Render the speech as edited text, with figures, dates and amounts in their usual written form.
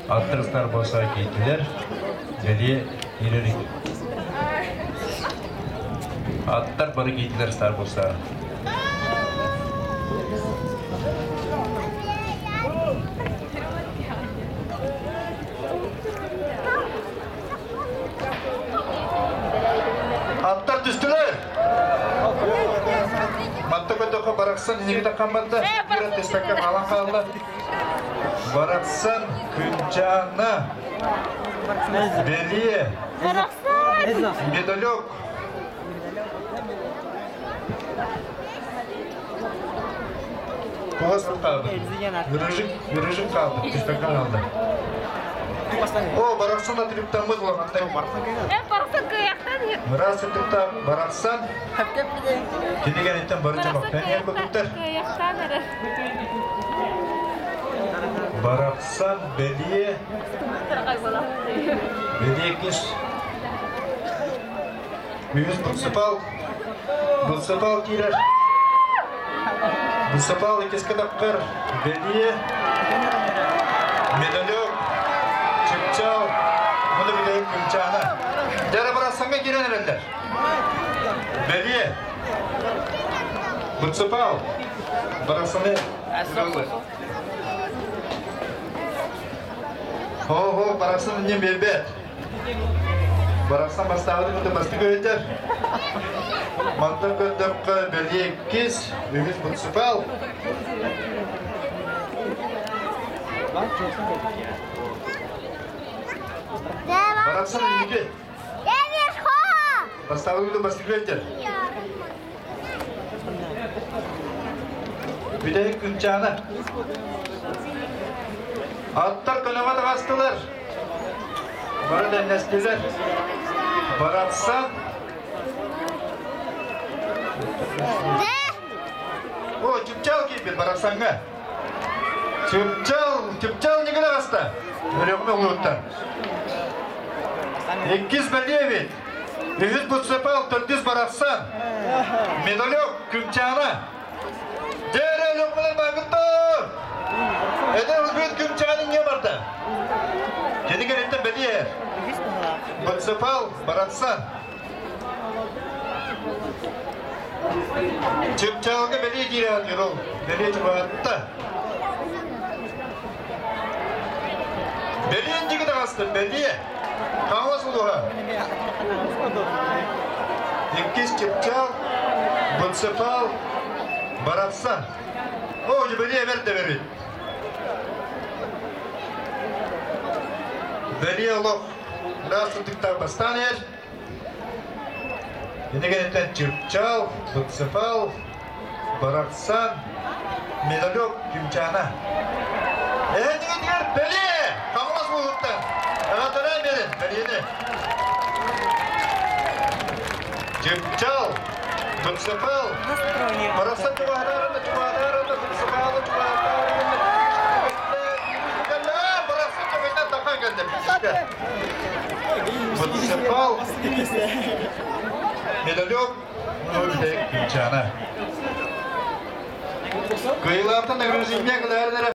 Аттар Старбоса киирдилэр. Бэлиэ киирэр Аттар бары киирдилэр Старбоса. Аттар түстүлэр! Манта көтөхө барахсан инигитэ хамматта, биир түспэккэ хаалан хаалла. Барахсан Күнчаана Бэлиэ Медалек Куһас хаалбыт. Рыжик, рыжик хаалбыт, түспэккэ хаалла. О, барахсан атырыктаммыт улахантай. Барахсан кыайахтан Ыраас сырдыктаах барахсан кинигэнитен бары чомоктан иһэр курдуктар. Кыайахтан эрэ. Барахсан бэлиэ бэлиэ кис үһүс буксупал буксупал киирэр буксупал иккискэ таххар бэлиэ медалек чыпчаал муну бүтэһик күнчаана дьара барахсаҥҥа киирэн эрэллэр бэлиэ буксупал барахсаны Хо-хо, барахсан иннин биэрбэт. Барахсан бастаабыты кытта бастык өйдөр. Мантан көрдөххө бэлиэ иккис, үһүс муниципал. Барахсан инники. Бастаабыты кытта бастык өйдөр. Бүтэһик күнчаана. Аттар көнөҕө таҕыстылар. Бары дэннэстилэр. Барахсан. О, Чыпчал киирбит Барахсаҥҥа. Чыпчал, Чыпчал ньыгыл аҕыста. Өлөкмө улууттан. Иккис бэлиэ эбит. Үһүс Буцепал, төрдүс Барахсан. Медалек, Күнчаана. Дьэ, өлөкмөлөр баагыттар! Эдэр ылбыт Күнчаана не барда. Кини кэнниттэн бэлиэ. Буцепал, Барахсан. Чыпчаалга бэлиэ киирэ ол. Бэлиэ чугаһатта. Бэлиэн дьиги таҕыстым, бэлиэ. Хаҥалас улууһа. Иккис Чыпчаал, Буцефал, Барахсан. О, бэлиэ бэрт да бэрит. Бэлиэ олох ыраас сытыктаах бастаан иһэр. Инигэнитэн Чыпчаал, Буцефал, Барахсан, Медалек Күнчаана. Эһэтигитигэр бэлиэ! Хаҥалас улууһуттан. Эҕэрдэлээн биэрин, бэлиэни. Чыпчаал, Буцефал, Барахсан чугаһатаарына, чугаһатаарына, Буцефалы чугаһатаарына, Барахсан чугаһатан тахан кэллэ. Буцефал, Медалек Күнчаана. Кыйылаартан награждение кылаарынара.